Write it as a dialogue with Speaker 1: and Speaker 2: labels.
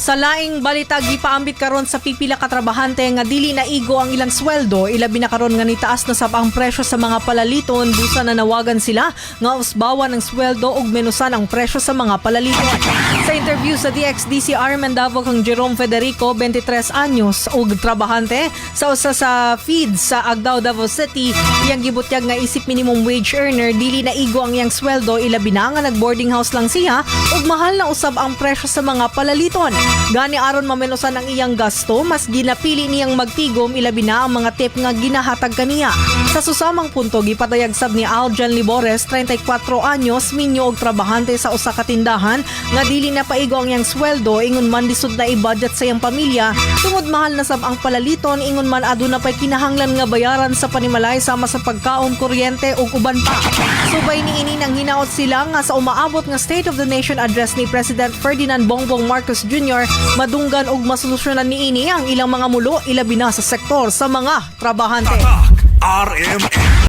Speaker 1: Sa laing balita, gipaambit karon sa pipila ka trabahante nga dili na igo ang ilang sweldo, ilabi na karon nga nitaas na sab ang presyo sa mga palaliton, busa nanawagan sila nga usbawan ang sweldo ug menusan ang presyo sa mga palaliton. Sa interview sa DXDC Armen Davao kang Jerome Federico, 23 anyos ug trabahante sa usa sa feeds sa Agdao, Davao City, iyang gibutyag nga isip minimum wage earner, dili na igo ang iyang sweldo, ilabi na nga nag-boarding house lang siya ug mahal na usab ang presyo sa mga palaliton. Gani aron mamenusan ang iyang gasto, mas ginapili niyang magtigom, ilabi na ang mga tip nga ginahatag kaniya. Sa susamang punto, gipadayag sab ni Aljan Libores, 34 anyos, minyo og trabahante sa usa ka tindahan, nga dili na paigo ang iyang sweldo ingon man lisod na i-budget sa iyang pamilya tungod mahal na sab ang palaliton, ingon man aduna pay kinahanglan nga bayaran sa panimalay sama sa pagkaon, kuryente ug uban pa. Subay niini, nang hinaot sila nga sa umaabot nga State of the Nation Address ni President Ferdinand Bongbong Marcos Jr., madunggan og masolusyonan niini ang ilang mga mulo, ilabi na sa sektor sa mga trabahante.
Speaker 2: Tatak RMN.